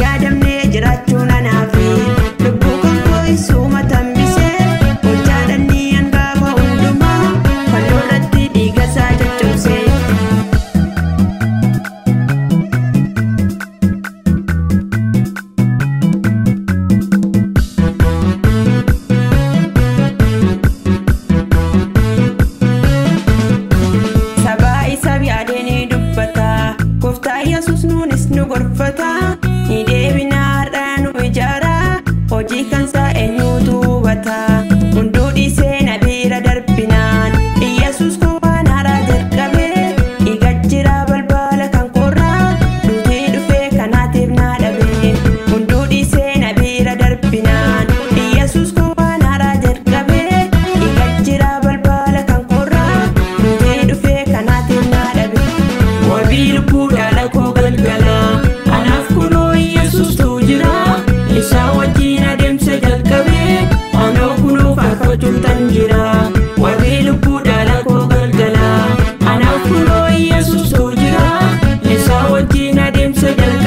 Yaadamnee jiraachuun anaafi lubbuu kan koo isuma tambisee olchaadhanii hangafa hundumaa fannoo irratti dhiiga isaa caccabsee. Sabaa isaaf yaadee ni dubbata gooftaa Yesuus nuunis nu gorfata. Ni deebina har'a nu ijaara hojii kansaa eenyutu hubata hunduu dhiisee na bira darbinaan Iyyasuus koo waan haaraa jalqabee dhiiga jira balbala kan korraa duutii dhufee kanaatiif na dhabee hunduu dhiisee na bira.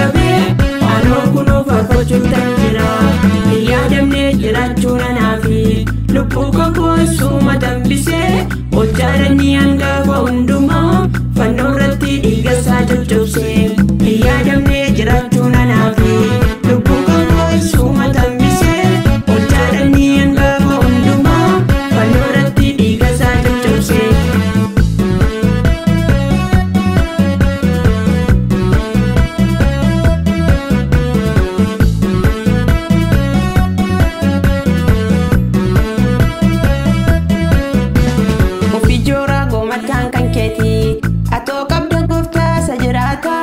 qabee anoo kunoo faarfachuutan jira. Hin yaadamne jiraachuu nanaafi lubbuu kakoo suuma tambisee olchaadhanii hangafa hundumaa fannoo irratti dhiiga isaa coccobsee. Hin yaadamne jiraachuu nanaafi lubbuu kakoo suuma tambisee olchaadhanii hangafa hundumaa fannoo irratti dhiiga isaa coccobsee. Ofii jooraa goomataan kan keeti atoo qabda gooftaa isa jiraata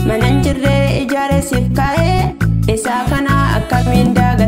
mana hin jirree ijaaree siif kaa'ee isaa kana akkamiin daagata.